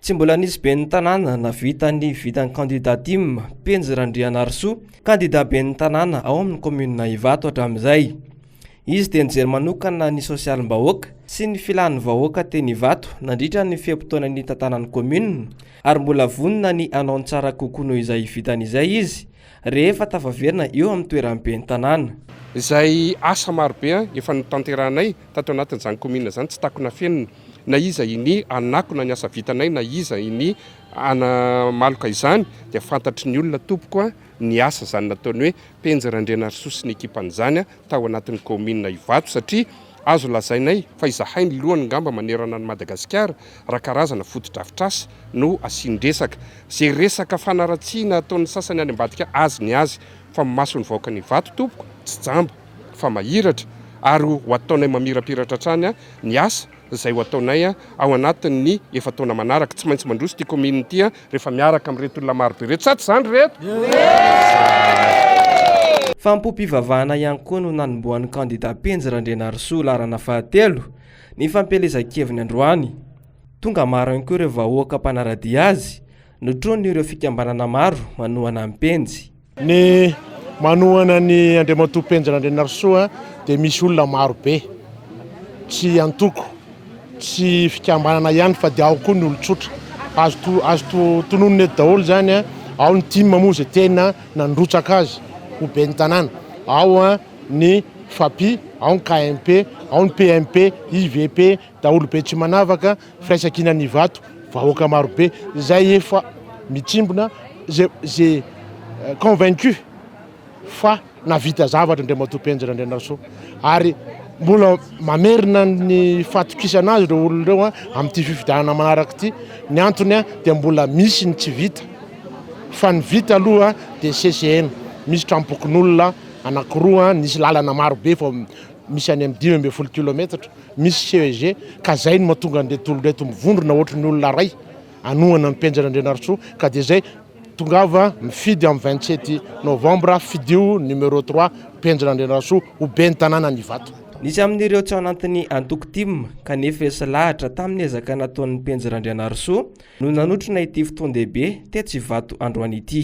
Tsy mbola nisy ben'ny tanàna nahavita ny vitan'ny kandida tim, Penjy Randrianarisoa, kandida ben'ny tanàna ao amin'ny kaominina Ivato hatramin'izay. Izy dia nijery manokana ny sosialim-bahoaka sy ny filan'ny vahoaka teny Ivato nandritra ny fe-potoana nitantanany kaominina ary mbola vonona ny hanao ny tsara kokoa noho izay vitany izay izy rehefa tafaverina eo amin'ny toeran'ny ben'ny tanàna. Izay asa marobe efa notanterahanay tato anatin'izany kaominina izany tsy takona afenina na iza ini hanakona ny asa vitanay na iza ini hanamaloka izany dia fantatry ny olona tompoko a ny asa izany nataony hoe Penjy Randrianarisoa sy ny ekipany izany tao anatin'ny kaominina Ivato satria azo lazainay fa izahay ny lohany ngamba manerana an'i Madagasikara raha karazana fotodrafitrasa no asian-dresaka. Izay resaka fanaratsiana ataon'ny sasany any ambadika azy ny azy fa ny mason'ny vahoakan'Ivato tompoko tsy jamba fa mahiratra ary ho ataonay mamirapiratra hatrany ny asa izay ho ataonay ao anatin'ny efa-taona manaraka. Tsy maintsy mandroso ity kaominina ity rehefa miaraka amin'ireto olona marobe ireto. Sa tsy izany ry reto? Fampom-pivavahana ihany koa no nanombohan'ny kandida Penjy Randrianarisoa laharana fahatelo ny fampielezan-keviny androany. Tonga maro ihany koa ireo vahoaka mpanara-dia azy, notronin'ireo fikambanana maro manohana an'i Penjy. Ny manohana an'i Andriamatoa Penjy Randrianarisoa dia misy olona maro be, tsy antoko, tsy fikambanana ihany fa dia ao koa ny olon-tsotra. Azo azo tononina eto daholo izany, ao ny tim moa izay tena nandrotsaka azy ho ben'ny tanàna, ao ny FAPI, ao ny KMP, ao ny PMP, IVP, daholobe tsy manavaka, Firaisankinan'Ivato, vahoaka marobe izay efa mitsimbina, izay izay convaincu fa nahavita zavatra Andriamatoa Penjy Randrianarisoa ary mbola mamerina ny fahatokisana azy ireo olona ireo amin'ity fifidianana manaraka ity. Ny antony dia mbola misy ny tsy vita fa ny vita aloha dia CCN, misy tranompokonolona anankiroa, nisy lalana marobe efa misy any amin'ny 15 kilometatra. misy CEG ka zay no mahatonga an'ireto olona ireto mivondrona ohatry ny olona ray hanohana an'i Penjy Randrianarisoa ka dia zay tongava mifidy amin'ny 27 novembre fidio numéro 3 Penjy Randrianarisoa ho ben'ny tanànan'i Ivato. Nisy amin'ireo tsy ao anatin'ny antoko tim kanefa resy lahatra tamin'ny ezaka nataon'i Penjy Randrianarisoa no nanotrona ity fotoan-dehibe tetsy Ivato androany ity.